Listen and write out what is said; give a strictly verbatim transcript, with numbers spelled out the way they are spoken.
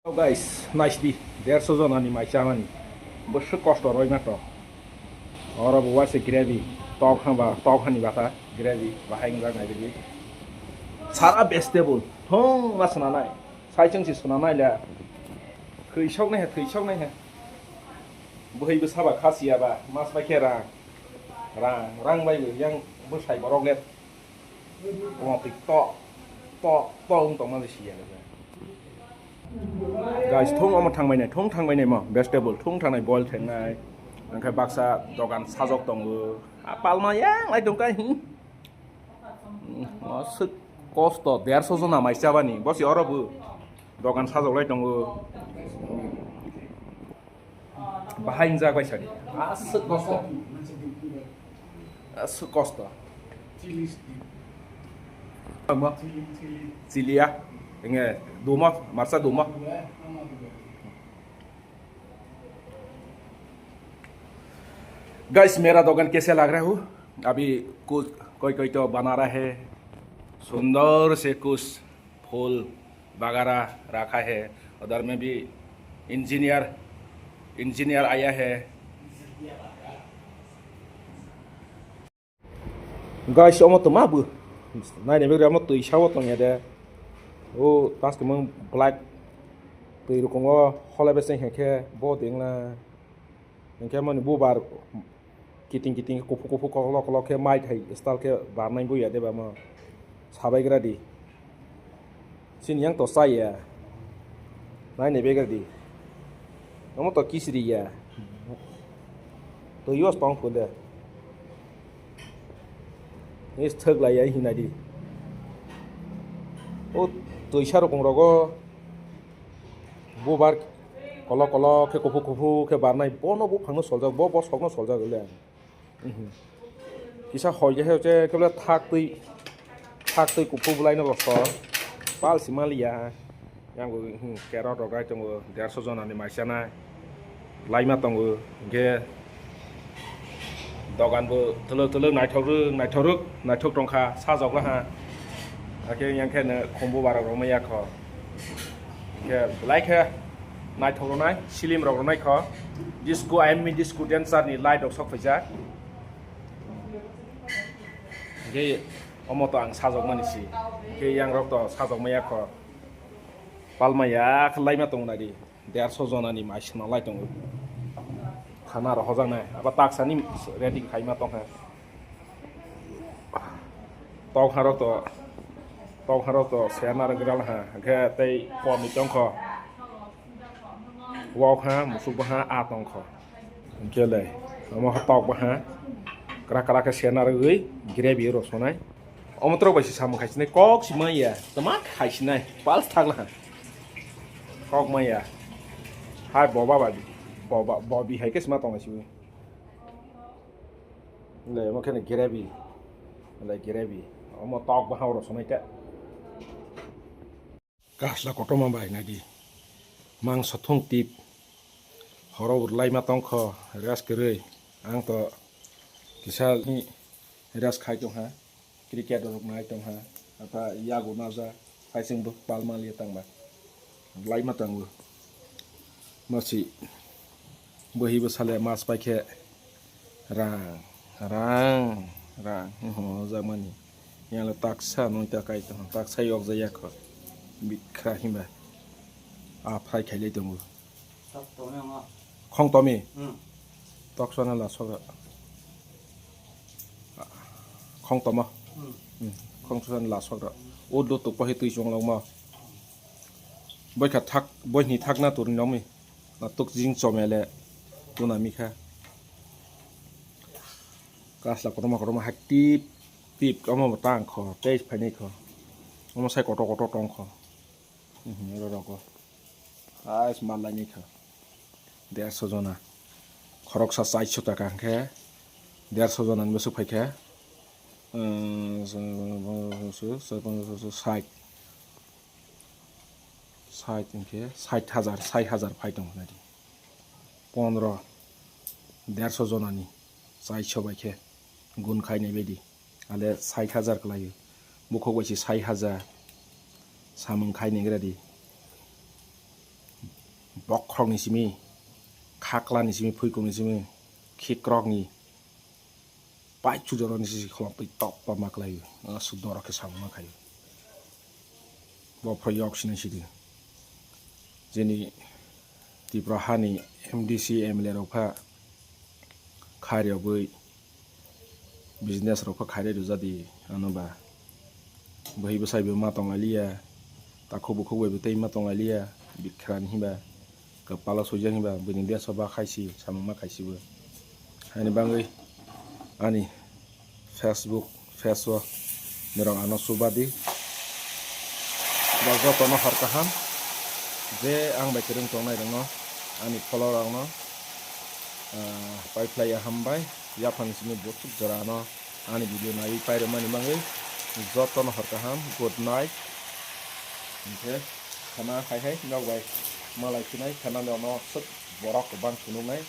Hello guys, naisidi derso jonani mai chamani. Bwswk kosto roima to. Oro bo waisa gravy, tok hamba, tok hani bata, gravy, bahai wngjak naisidi. Sara vegetable, thong ma swnanai. Saichung si swnanai le. Thwisok nai he, thwisok nai he. Bwhwi bwsa ba khasiya ba, mas bai khe rang. Rang, rang bai bo yang bwsai borok le. Omo twi to, to, to wng tongma le siya le. Guys, thung omo thangbai nai, thung thangbai nai mo, vegetable, thung thangnai, boil thangnai. Hwnkhe baksa dogan sajok tongo. A palma yang lai tong kai, hmm. Hmm, aswk kosto, derso jona mai chabani, bosi oro bo dogan sajok lai tongo. Bahai wngjak bai sadi. Aswk kosto. Aswk kosto. Tamo? Chili ya. Inge duma, marsa duma. Guys, मेरा दुकान कैसे लग रहा हूँ? अभी कुछ कोई कोई तो बना रहा है, सुंदर से कुछ फूल वगैरह रखा है। उधर में भी इंजीनियर, इंजीनियर आया है। Guys, omo to ma bo. Naini bagwi omo twi sao tongya de. O tas kwmwng black twi rukungo holai bese hinkhe bo dengla. Hinkhe mani bubar kiting kiting kuphuk kuphuk kolok kolok khe mai thai style khe barnai bo ya de ba mo. Sabaigra di. Chini yang to chaya. Naini begar di. Omo to kisiri ya. To yos tong phunde. Is thwk lai ya hinai di. O twisa rokong rogo. Bubar kolok kolok khe kuphuk kuphuk khe barnai. Bono buphangno soljak, bo bosokno soljak le. Mhm. Kisa hoi khe hoi khe kebla thak twi, thak twi kuphuk bwlai no rosor. Pal si maliya. Yang bo, hmm, carrot rok rai tongo, derso jona ni mai chanai. Laima tongo, hwnkhe dogan bo twlwk twlwk naithok rwk, naithok rwk, naithok tongkha, sajok laha. Hakhe yang khe no khumbu barok rok maya kho. Hwnkhe belai khe naithok rwnai, silim rok rwnai kho. Disco, I M E Disco dancer ni light rok sok phaijak. Hwnkhe omo to ang sajokmani si. Hwnkhe yang rok to sajokmaya kho. Palmaya khe laima tongo nai di. Derso jona ni mai swnam lai tongo. Khana rok hojaknai. Abo taksani ready khaima tongkha. Tokha rok to, tokha rok to serna rwgwlha, hwnkhe tei komi tongkho. Wok ha, musuk bo ha, a tongkho. Hwnkhe le, omo ha tok bo ha. Kra kra khe serna rwgwi gravy rw sonai. Omo twrok bai se samung khai sinai, kok si manya, tama khai sinai, pals thak laha. Kok manya. Hai boba bai, boba, bobi hai khe sima tong lai siwi. Le, omo khe gravy. Le, gravy. Omo tok bo ha rw sonai ta. Kasla kotorma bai nai di. Mangso thung tip. Horo urlaima tongkho, rest kwrwi. Ang to kisa ni rest khai tongha. Cricket rok nai tongha. Ata yago naja. Phaising bo palma liya tangba. Laima tango. Masi. Bohi bo sale mas paikhe. Rang, rang, rang, ho, jakmani. Yang le taksa nung ta kai tong, taksa yok ja yak ho. Bikha himba. A phai khai lai tongo. Tok tong yang a. Khong tomi? Hmm. Tok sana la sogra. Khong toma? Hmm. Hmm. Khong sana la sogra. O do tok pahi tui chong lok ma. Boi kha thak, boi ni thak na tur nomi. Na tuk jing chomele tuna mikha. Kasla kotorma kotorma hai tip tip omo bo tang kho, tei phainai kho. Omo sai kotor kotor tong kho. Mhm, oro rogo. Ais mal lainai kho. Derso jona. Khoroksa chairso taka hwnkhe derso jona ni bwswk phaikha. Ehm, sait. Sait hwnkhe sait hajar, sait hajar phai tong nai di. Pondro, derso jonani chai sobai khe gun khainai baidi. Ale sait hajar kwlaio. Bukhuk bai se sait hajar samung khainai gra di. bokhorokni simi, khaklani simi, phuikhokni simi, khikrokni pai chujoroni sisi kholoptwi tokpa ma khlaio. Aswk norok khe samung ma khaio. Bophro yok sinai sidi. Jeni Tripura hani M D C, M L A rok pha khai rogwi business rok pha khai rwjadi ano ba. Bwhwi bwsai bo ma tong lailiya, takhuk bukhuk bai bo tei ma tong lailiya, bikhrani hinba kwpalo swijak hinba bwini deso ba khaisi samung ma khaisi bo. Haini bangwi ani Facebook, Facebook ni rok ano chubadi. Bo jotono hor kaham je ang bai kwrwng tongnai rokno, ani follower rokno, ah, pai phlai ya hambai. Yaphang simi buchuk jora ano ani video naiwi pairwmani bangwi jotono hor kaham, good night. Hinkhe khana hai hai nok bai malai phinai, khana nokno swk borok kwbang phunuknai.